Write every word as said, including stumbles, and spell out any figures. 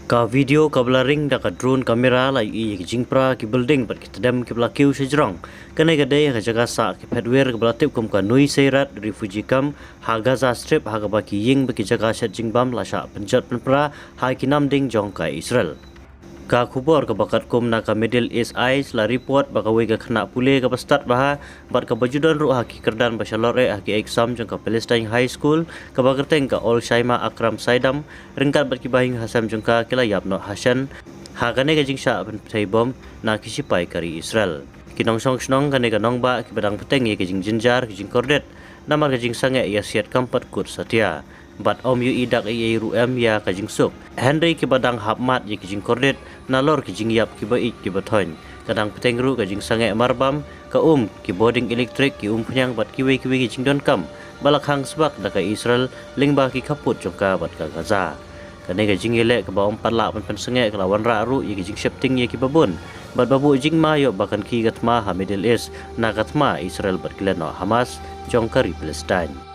Ka video kaba la ring da ka drone camera la ïohi ïa ki jingpra ki building bad ki tdem kiba la kiew shajrong. Kane ka dei ha ka jaka sah ki phetwir kaba la tip kum ka Nui Seirat refugee camp ha Gaza Strip, ha kaba ki ïing bad ki jaka shet jingbam la shah pynjot pynpra ha ki nam ding jong ka Israel. Ka khubor kaba katkum na ka Middle East Eye la report ba kawei ka khynnah pule kaba stad bha bad kaba ju don ruh ha ki kyrdan ba shalor eh ha ki exam jong ka Palestine High School kaba kyrteng ka Al Shaima Akram Saidam, ryngkat bad ki bahaïing hasem jong ka, ki la ïap noh ha shen ha kane ka jingshah pynpthei bom na ki shipai ka ri Israel. Ki nongshong shnong kane ka nongbah kiba dang bteng ïa ka jingjynjar, ka jingkordit namar ka jingsangeh ïasiat kam pat kut satia. Bad ym ïohi dak ei ei ruh em ïa ka jingsuk. Hynrei kiba dang hap mad ïa ka jingkordit nalor ki jingïap kiba ïeit kiba thoiñ, ka dang bteng ruh ka jingsangeh marbam, ka um, ki bording elektrik, ki umphniang bad kiwei kiwei ki jingdonkam ba la khang sbak da ka Israel lyngba ki khappud jong ka bad ka Gaza. Kane ka jingïaleh kaba ym pat lah ban pynsangeh ka la wanrah ruh ïa ka jingsheptieng ïa kiba bun bad ba buh jingma ïoh ba kan khie ka thma ha Middle East na ka thma Israel bad ki lehnoh Hamas jong ka ri Palestine.